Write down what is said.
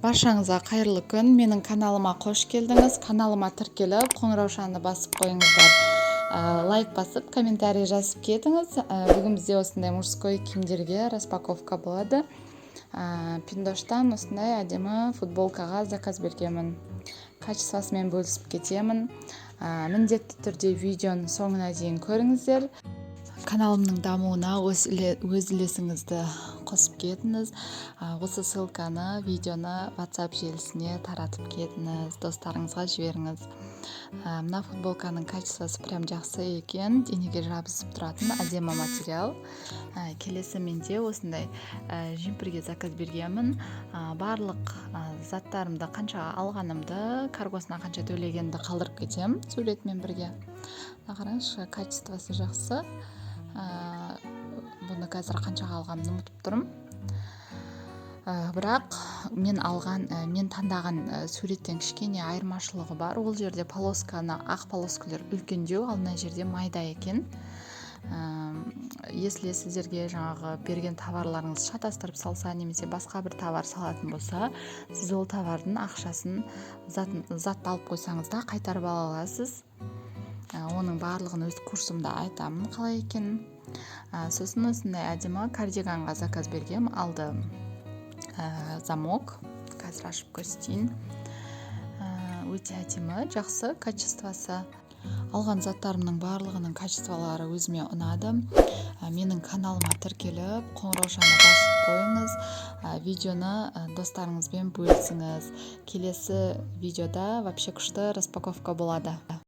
Баршаңызға қайырлы күн! Менің каналыма қош келдіңіз! Каналыма тіркеліп, қоңыраушаны басып қойыңыздар. Лайк басып, комментарий жазып кетіңіз. Бүгін бізде осындай мужской киімдерге распаковка болады. Пиндоштан осындай әдемі футболкаға заказ бергенмін, качествосымен бөлісіп кетемін. Міндетті түрде видеоның соңына дейін көріңіздер. Каналымның дамуына өз үлесіңізді қосып кетіңіз. Осы ссылканы, видеоны WhatsApp желісіне таратып кетіңіз, достарыңызға жіберіңіз. Мына футболканың качествосы прям жақсы екен, денеге жабысып тұратын әдемі материал. Келесі менде осындай жемпірге заказ бергенмін. Барлық заттарымды, қанша алғанымды, каргосына қанша төлегенімді қалдырып кетемін суретімен бірге. Мына қараңызшы, качествосы жақсы. Бұны қазір қаншаға алғанымды ұмытып тұрмын. Бірақ мен алған, мен таңдаған суреттен кішкене айырмашылығы бар. Ол жерде полосканы, ақ полоскалар үлкендеу, ал мына жерде майда екен. Если сіздерге жаңағы берген товарларыңыз шатастырып салса немесе басқа бір товар салатын болса, сіз ол товардың ақшасын, затын, затты алып қойсаңыз да, қайтарып ала аласыз. Оның барлығын өз курсымда айтамын, қалай екенін. Сосын осындай әдемі кардиганға заказ бергем. Алды замок, қазір ашып көрсетейін. Өте әдемі, жақсы качествосы. Алған заттарымның барлығының качестволары өзіме ұнады. Менің каналыма тіркеліп, қоңыраушаны басып қойыңыз. Видеоны достарыңызбен бөлісіңіз. Келесі видеода вообще күшті распаковка болады.